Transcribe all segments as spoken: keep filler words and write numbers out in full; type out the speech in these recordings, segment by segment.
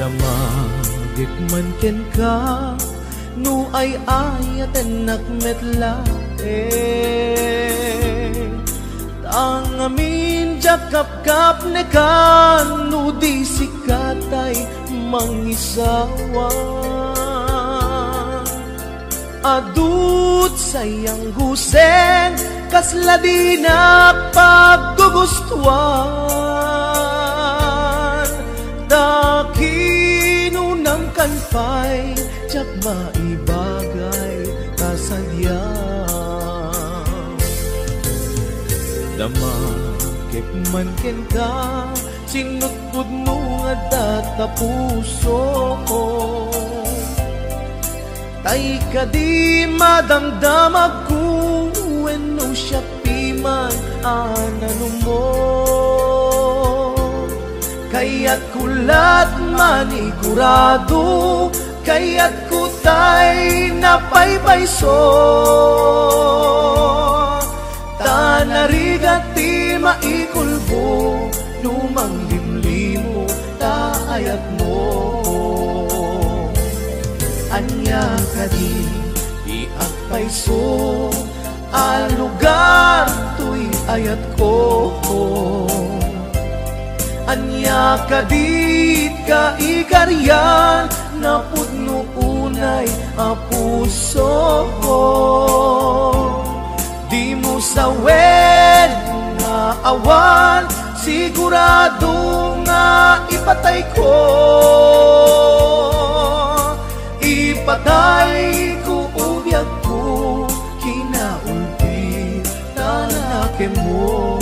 Damagek man kenka, no ay-ayatennak met laeng. Ta ngamin diak kapkapnekan, no di sika tay mangisawa. Adut sayang gusen, kasla dinak paggugustuan. Ta kinunam kan pay, diak maibagay ta sadiak. Damagek man kenka, sinutpudno nga adda ta puso. Tay kadi madamdamagko wenno siak piman a nanumo. Kayatko lat manigurado, kayatko tay napaypayso. Ta narigat ti maikulbo no manglimlimo ta ayatmo. Ania kadi ti agpayso a lugar toy ayatko? Ania kadi ti kaikarian napudno unay a puso? Dimo sawen nga awan sigurado nga ipatayko. Ipatayko, o biagko, kinaulbit ta nakemmo.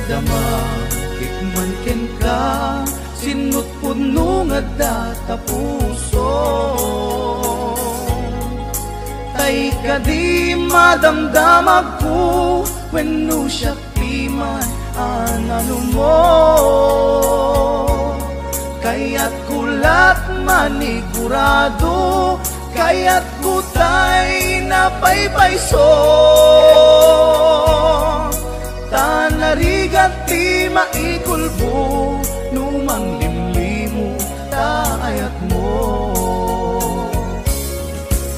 Damagek man kenka, sinutpudno nga adda ta puso. Tay kadi madamdamagko wenno siak piman a nanumo. Kayatko lat manigurado, kayatko tay napaypayso. Ta narigat ti maikulbo no manglimlimo ta ayatmo.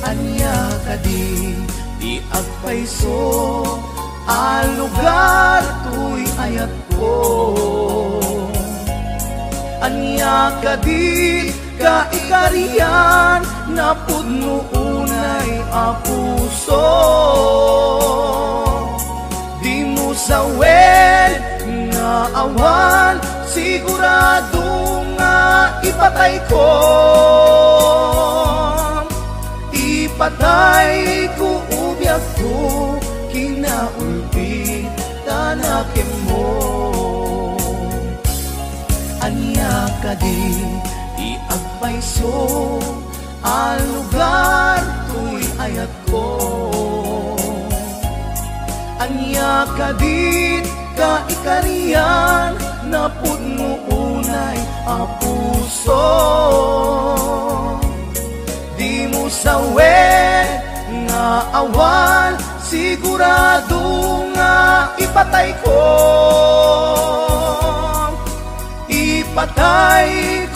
Ania kadi ti agpayso a lugar toy ayatko? Ania kadi kaikarian napudno unay a puso? Dimo sawen nga awan sigurado nga ipatayko. Ipatayko, o biagko, kinaulbit ta nakemmo. Ania kadi ti agpayso a lugar toy ayatko? Ania kadi ti kaikarian napudno unay a puso? Dimo sawen nga awan sigurado nga ipatayko. Ipatayko,